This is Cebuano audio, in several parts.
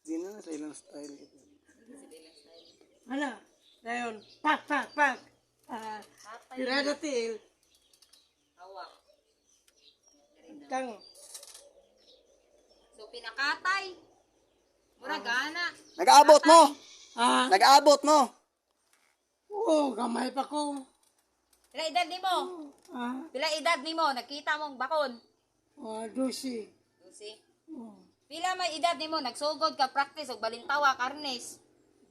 Di na sa ilang style. Ana, dayon, pak, pak, pak. Ah, Patay. tirada tiil, Hawak. Tang. So pinakatay. Mura gana. Nag-aabot mo! Ah, Nag-aabot mo! Oo, gamay pa ko. Pila edad nimo? Ah, Pila edad nimo nakita mong bakon? oh, 12. 12. Oh, Pila may edad nimo nagsugod ka practice og balintawa karnes?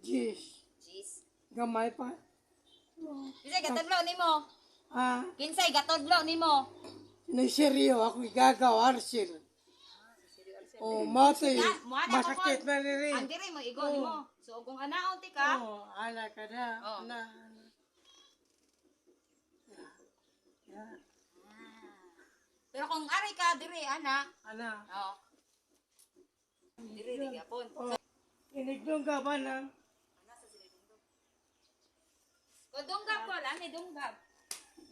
10. Jeez. Gamay pa. Kinsay gatudlo nimo? Ah, Kinsay gatudlo nimo? Niseryo ako igagaw, Arsil. Oh, mati. Na, muha na ko Masakit kon. na niri. Ang diri mo igo nimo. So kung anaon ti ka, Oh, ana ka na. Oh. Ana, ana. Yeah. Pero kung ari ka diri ana, Ana. oh. Diri di gyapon. Oh. Inigdong ka ba na? Kung dunggab ko, lami dunggab.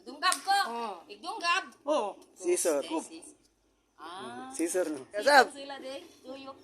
Dunggab ko. Oh. Igdunggab. Oh. Scissor. Ah. Scissor no. Kasab! Sila de, tuyok.